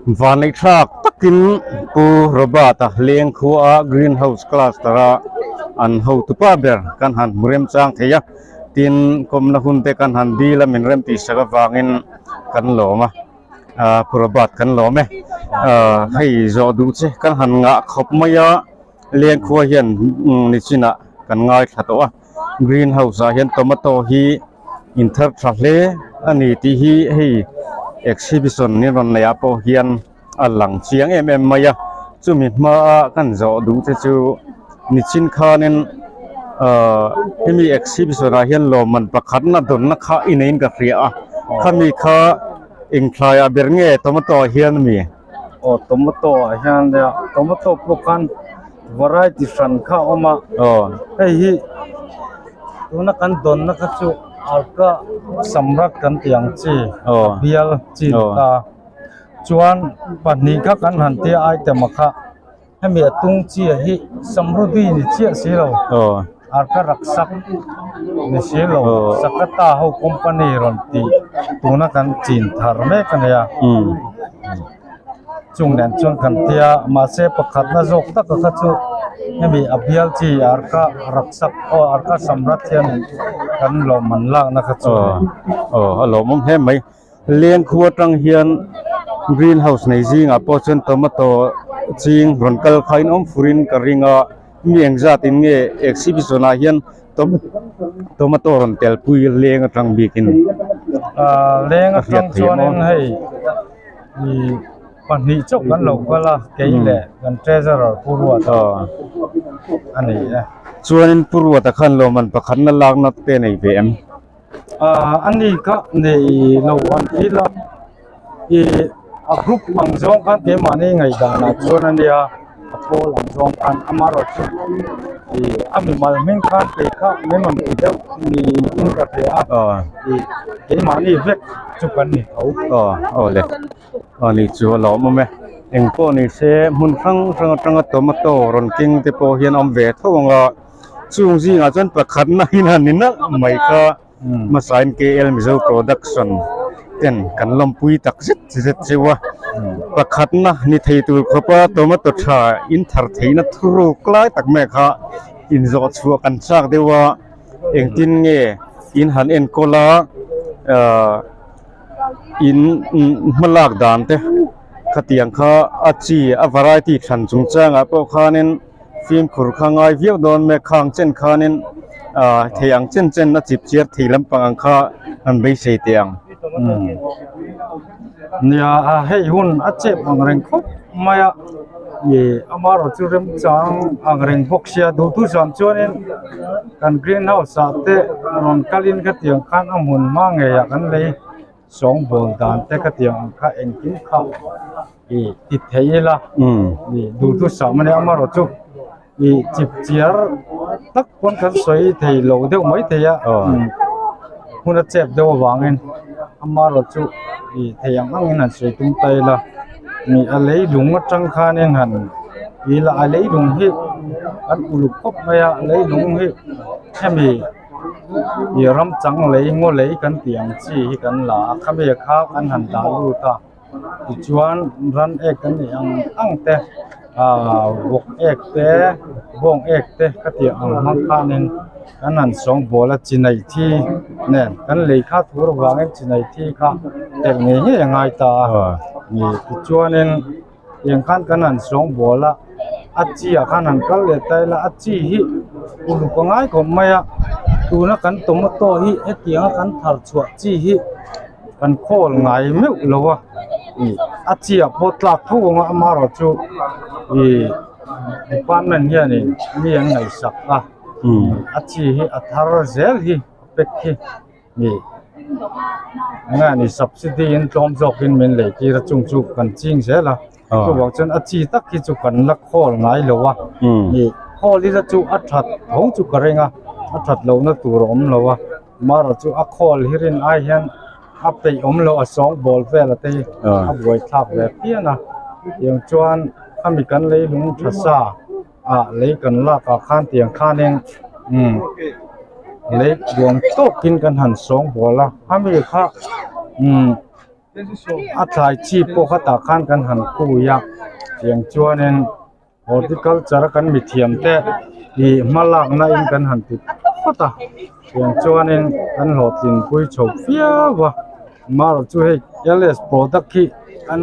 Vanneih thlak takin Pu Robert-a leng khua a Green House Cluster a an hotupa ber kan han hmu remchang thei a, tin kawmna hun te kan han dil a min rem tih sak avangin kan lawm a, Pu Robert kan lawm e. Hei zawh duh che kan han ngah khawp mai a, leng khua hian nichinah kan ngaithla tawh a. Green house ah hian tomato hi in thar tha hle a ni tih hi hei exhibition ni rawn neih ah pawh hian a lang chiang em em mai a chumi hma a kan zawh duh te chu nichin khanin ahh hemi exhibition ah hian lawmman pakhat na dawnna kha i neiin ka hria a khami kha engthlai ah ber nge tomato ah hian a mi. Aw tomato ah hian nia tomato pawh khan variety hran kha a awm a aw hei hi tuna kan dawnna kha chu arka samrat kan tih ang chi aw bial chi ni ta chuan pahnih kha kan han tia item a kha hemi a tung chi a hi samrudi ni chiah si lo aw arka raksak ni si lo sakata ho company rawn tih tuna kan chin thar mek a nia chung nen chuan kan tia mahse pakhatna zawk taka kha chu hemi a bial chi arka raksak aw arka samrat hian kan lawmman lakna kha chu aw a lawmawm hle mai. Leng khu atang hian green house nei zingah pawh chuan tomato ching rawn kal kha in awm furin ka ring a mi engzat in nge exhibition ah hian tomato rawn tel pui leng atang bikin ah leng atang chuanin hei ih pahnih chauh kan lo kal a kei leh kan treasurer Pu Ruata a ni e. Chuanin Pu Ruata khan lawmman pakhatna lakna te nei ve em? Ah a ni kha nei lo an ti la ih a group ang zawng khan keimahni ngaihdan ah chuan a nia a pawl ang zawng khan amaherawhchu ih a mimal hming khan kei kha min rawn ti deuh niin ka hria a ih keimahni vek chu kan ni tho. Aw aw le aw ni chu a lawmawm e engpawh ni se hmun hrang hrang atanga tomato rawn keng te pawh hian a awm ve tho ang a. Chung zingah chuan pakhatna hi a ni nalh mai kha hmasain KL Mizo Production ten kan lawmpui tak zet zet cheu a pakhatna ni thei tur khawpa tomato tha in thar theihna thuruk lai tak mai kha inzawh chhuah kan chak deuh a engtin nge in han enkawl a ahh in hmalak dan te khatiang kha a chi a variety thlan chungchangah pawh khanin. Fimkhur kha ngai viau dawn mek khang chen khanin ah thei ang chen chen a chip chiar thei lampang ang kha an beisei teh ang. Nia a hei hun a chep ang reng khawp mai a ih amaherawh chu remchang ang reng bawk sia duhtu zan chuanin kan green house ah te rawn kalin khatiang khan a hmun hma ngeiah kan lei sawngbawl dan te khatiang ang kha engkim kha. Ih ti thei ila ih duhthusam a nia amaherawh chu ih chip chiar tak pawn kan sawi thei lo deuh mai thei a hun a chep deuh avangin amaherawh chu ih thei ang angin han sawi tum ta ila ih a leilung atang khanin han ila a leilung hi an uluk khawp mai a leilung hi hemi ih ram chang lei ngaw lei kan tih ang chi hi kan la a khami kha kan han dah lut a. Tichuan ran ek kan neih ang ang te ahh vawk ek te bawng ek te ka tih ang hmang khanin kan han sawngbawl a chi nei thi nen kan lei kha thur avangin chi nei thi kha telh ngei ngei a ngai ta a ni tichuanin tiang khan kan han sawngbawl a a chi ah khan han kal leh ta ila a chi hi uluk a ngai khawp mai a tuna kan tomato hi hetianga kan thar chhuah chi hi. Kan khawl ngai meuh lo a ih a chiah pawh tlak tho ang a amaherawh chu ih department hianin mi an ngaihsak a a chi hi a thar zel hi a pack hi ih eng nge ni subsidy in tlawm zawkin min lei tir a chung chu kan ching zel a chuvang chuan a chi tak hi chu kan la khawl ngai lo a ih khawl ila chu a that tho chu ka ring a a that lohna tur a awm lo a. Mara chu a khawl hi rin ai hian a peih awm loh a sawng bawl vel a te hi a buai thlak ve phian a tiang chuan khami kan leilung tha sa ah lei kan lak ah khan tiang khanin umm lei buang tawkin kan han sawng bawl a khami kha umm. A thlai chi pawh kha tah khan kan han kui a tiang chuanin horticulture a kan mithiam te ih hma lakna in kan han ti phawt a tiang chuanin kan hlawhtlin pui chho viau a amaherawh chu hei ls product hi an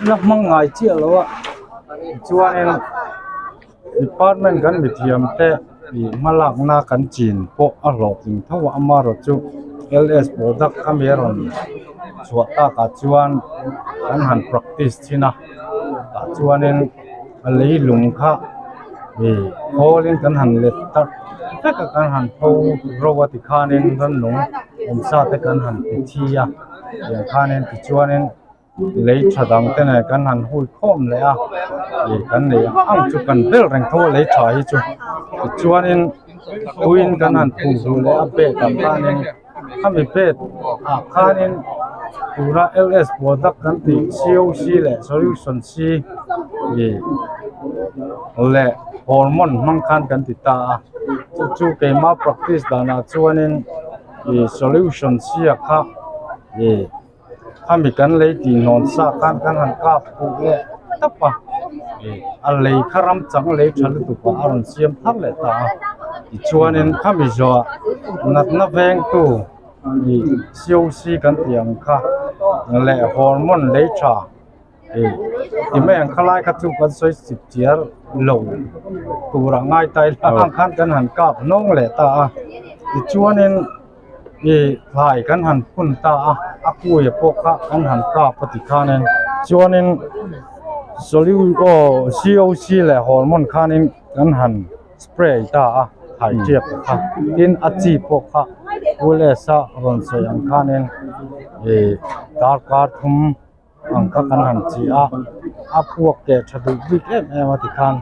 la hmang ngai chiah lo a tichuanin department kan mithiam te ih hma lakna kan chin pawh a hlawhtling tho a amaherawh chu ls product ami a rawn chhuah takah chuan an han practice thin a tah chuanin a leilung kha ih khawlin kan han let tak vek a kan han pho ro a tikhanin rannung awmsa te kan han ti thi a tiang khanin tichuanin lei tha dang te nen kan han hui khawm leh a ih kan nei ang chu kan bel reng tho a lei tha hi chu tichuanin tuiin kan han phum duh leh a bag ah khanin khami bag ah khanin tura ls product kan tih coc leh solution c ih leh hormone hmang khan kan ti ta a chu chu keima practice danah chuanin ih solution c ah kha ih. Khami kan lei tih hnawn sa khan kan han kap fuh leh tawp a, ih a lei kha ram chang lei tha lutuk ah a rawn siam thar leh ta a, tichuanin khami zawhah natna vengtu ih COC kan tih ang kha leh hormone lei tha ih ti mai ang khalai kha chu kan sawi chip chiar lo tur ah ngai ta ila ang khan kan han kap hnawng leh ta a, tichuanin. Ih thlai kan han phun ta a a kuia pawh kha kan han kap a ti khanin chuanin solu aw coc leh hormone khanin kan han spray ta a thlai tiak te kha tin a chi pawh kha us a rawn sawi ang khanin ih darkar thum ang kha kan han chi a a puak keh tha duh bik em em a tikhan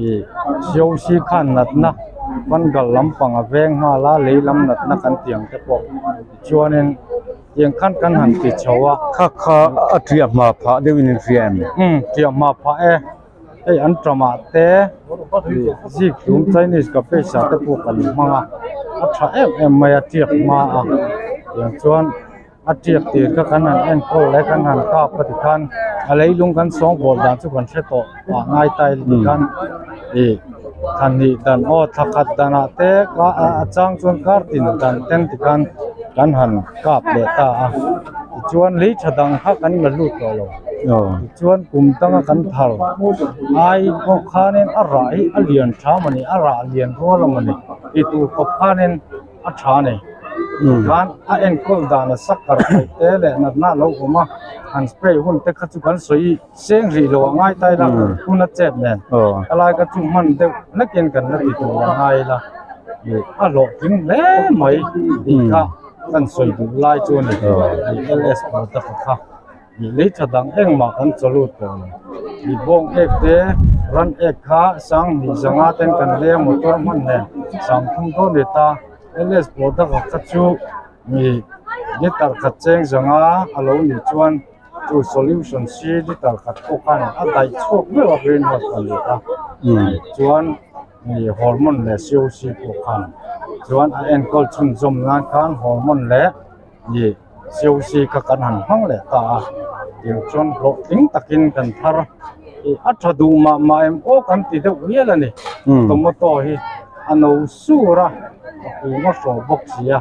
ih coc khan natna fungal lampang a veng nghal a lei lam natna kan tih ang te pawh tichuanin tiang khan kan han ti chho a. Kha kha a tiah hma phah deuhin in hria em? Umm tiah hma phah e hei an tamah te ih zik hlum chinese cabbage ah te pawh kan hmang a a tha em em mai a tiak hma a tiang chuan. A tiak tir kha kan han enkawl leh kan han kap a tikhan a leilung kan sawngbawl dan chu kan hre tawh a ngai ta ila tikhan ih thla hnih dan aw thla khat danah te ka a chang chuan kar tin dan ten tikhan kan han kap leh ta a tichuan lei tha dang kha kan la lut tawh lo tichuan kum tanga kan thar ai pawh khanin a rah hi a lian tha mawni a rah lian rual a mawni tih tur khawp khanin. a tha a ni khan a enkawl dan a sakar theih te leh natna a lo awm a han spray hun te kha chu kan sawi seng rih lo a ngai ta ila hun a chet nen a lai kha chu hman deuh hlekin kan la ti tur a ngai ila ih a hlawhtling hle mai tih kha kan sawi duh lai chu a ni ls product kha. Ih lei tha dang engmah kan chaw lut tawh lo. Ih bawng ek te ran ek kha sang hnih zanga ten kan leng motor hman nen sang thum dawn ni ta. LS product ah kha chu ih liter khat cheng zanga a lo nih chuan chu solution si liter khat pawh khan a daih chhuak meuh a green house a ni ta. Chuan ih hormone leh COC pawh khan chuan a enkawl chhunzawm nan khan hormone leh ih COC kha kan han hmang leh ta a tiang chuan hlawhtling takin kan thar ih a tha duh mah mah em aw kan ti deuh hial a ni tomato hi a no sur a a kung a hrawh bawk si a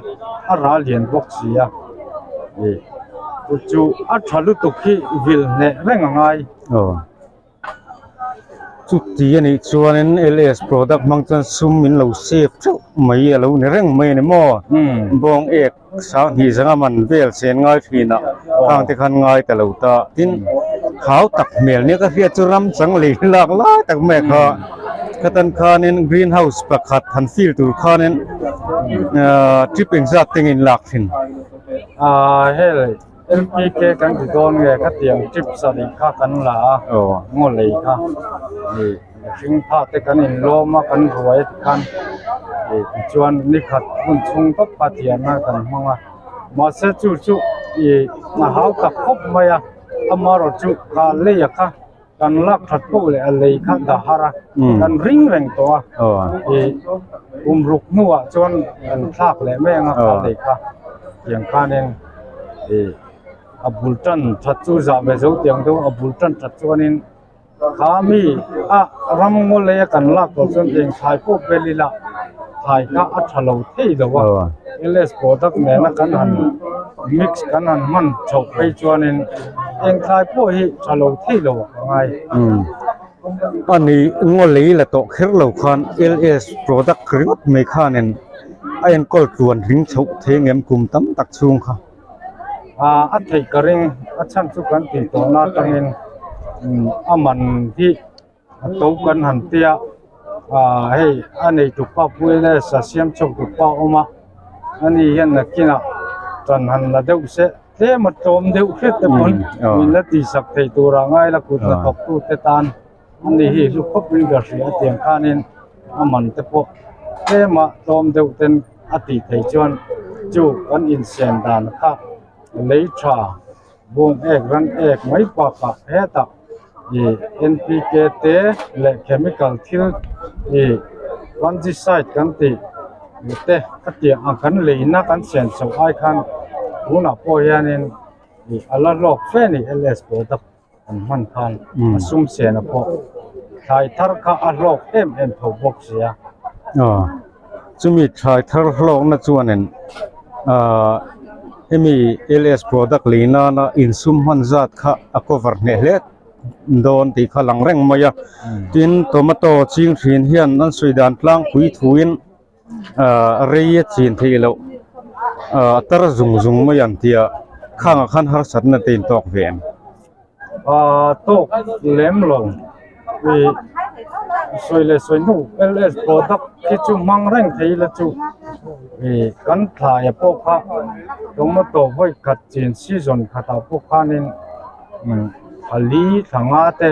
a ral lian bawk si a ih chu chu a tha lutuk hi vil hneh reng a ngai. Chuti a nih chuanin LS product hmang chuan sum min lo save theuh mai a lo ni reng mai a ni maw? Bawng ek sang hnih zanga man vel sen ngai thin a khang te khan ngai ta lo ta. Tin, khau tak hmel nia ka hriat chu ram chang lei lak lai tak mai kha khatan khanin green house pakhat han fill tur khanin trip engzat te nge in lak thin? Hei. LPK kan ti dawn nge khatiang chips a nih kha kan la a ngaw lei kha ih mihring pha te kan in lawm a kan ruai a tikhan ih tichuan nikhat hun chhung tawp kha thianna kan hmang a mahse chu chu ih a hau tak khawp mai a amaherawh chu ka lei a kha kan lak that poh leh a lei kha dah har a kan ring reng tawh a ih kum ruk hnuah chuan kan thlak leh mai ang a kha lei kha tiang khanin ih A bul tan that chu zah ve zo tiang deuh a bul tan that chuanin kha mi a ram ngaw lei a kan lak tawh chuan eng thlai pawh bel ila thlai kha a tha lo thei lo a ls product nena kan han mix kan han hman chhoh phei chuanin eng thlai pawh hi tha lo thei lo a ngai. Ani ngaw lei la tawh kher lo khan ls product ringawt mai khanin a enkawl tluan hring chhoh thei ngem kum tam tak chhung kha. A theih ka ring a chhan chu kan tih tawhna atangin a man hi a to kan han tia hei a nei tupa pui leh sa siam chhuak tupa a awm a ani hian nakinah tan han la deuh se tlem a tlawm deuh hret te pawn min la tihsak thei tur ah ngai la kut hnathawk tu te tan ani hi hlu khawp in ka hria tiang khanin a man te pawh tlem a tlawm deuh ten a tih theih chuan chu kan insiam dan kha lei tha bawng ek ran ek mai bakah hetah ih N_P_K te leh chemical thil ih fungicide kan tih te a tih ang kan leina kan siam chhoh ai khan tunah pawh hianin ih a la hlawk fe a ni L_S product. An hman khan a sum sena pawh thlai thar kha a hlawk em em tho bawk sia. Aw, chumi thlai thar hlawkna chuanin ah hemi LS product lei nana insum hman zat kha a cover hneh hle dawn tih kha lang reng mai a. Tin, tomato ching thin hian an sawi dan tlangpui thuin ah rei a chin theih loh ah tar zung zung mai ang tia khangah khan harsatna te in tawk ve em? Ah tawk lem lo ih sawi leh sawi hnu ls product khi chu hmang reng thei ila chu ih kan thlai ah pawh kha tomato vawi khat chin season khatah pawh khanin thali thla nga te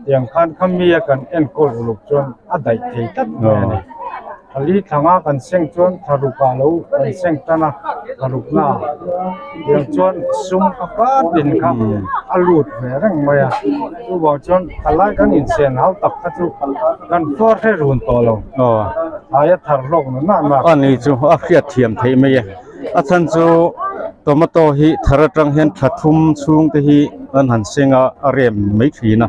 tiang khan khami a kan enkawl uluk chuan a daih thei tlat mai a ni thali thla nga kan seng chuan thla ruk ah lo kan seng tan a thla ruk na ah tiang chuan sum kha katin kha a lut ve reng mai a chuvang chuan thalai kan inchen hau tak kha chu kan far hre run tawh lo thlai a thar hlawk na na na a ni chu a hriat thiam theih mai e. A chhan chu tomato hi thar atang hian tha thum chhung te hi an han seng a a rem mai thin a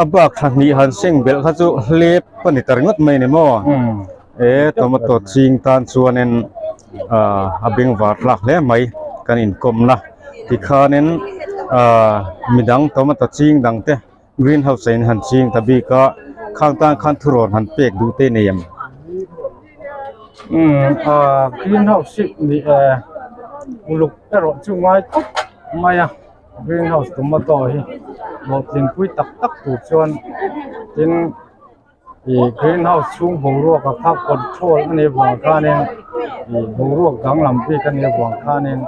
a bak tha hnih han seng belh kha chu hlep a ni ta ringawt mai a ni maw e tomato ching tan chuanin ah a bengvar tlak hle mai kan inkawmna tikhanin ah midang tomato ching dang te green house ah in han ching ta bik a khang tan khan thurawn han pek duh te nei em? Umm ah green house hi ni eh uluk erawh chu ngai khawp mai a green house tomato hi hlawhtling pui tak tak tur chuan tin Ih green house chhung boruak a kha control a nih vang khanin ih boruak danglam bik a nih vang khanin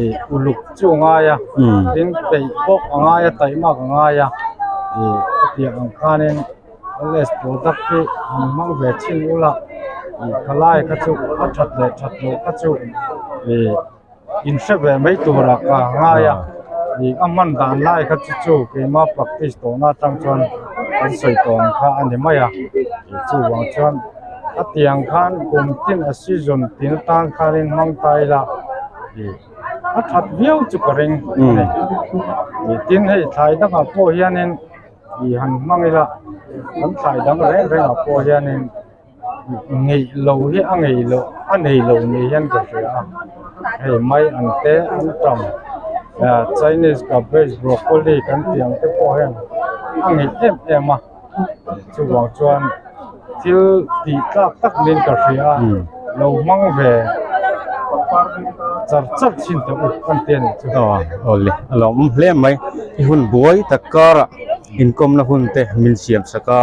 ih uluk chu a ngai a tin peih pawh a ngai a taihmak a ngai a ih hetiang ang khanin ls product hi an hmang ve thin ula ih thalai kha chu a that leh that loh kha chu ih. In hre ve mai turah ka ngai a, ih a hman dan lai kha chu chu keima practice tawhna atang chuan kan sawi tawh ang kha a ni mai a, ih chuvang chuan a tiang khan kum tin a season tin atan khanin hmang ta ila ih a that viau chu ka ring a ni. Ih tin hei thlai dangah pawh hianin ih han hmang ila kan thlai dang reng rengah pawh hianin. Ngeih lo hi a ngei loh a nei lo ni hian ka hria a hei mai ang te an tam ah chinese cabbage broccoli kan tih ang te pawh hian a ngeih em em a chuvang chuan thil tih tlak tak niin ka hria a lo hmang ve char char thin teh u kan ti a nih chu. Aw awle a lawmawm hle mai i hun buai tak karah. Inkawmna hun te min siam sak a,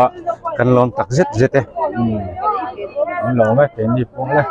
kan lawm tak zet zet e. An lawm e, keini pawh le.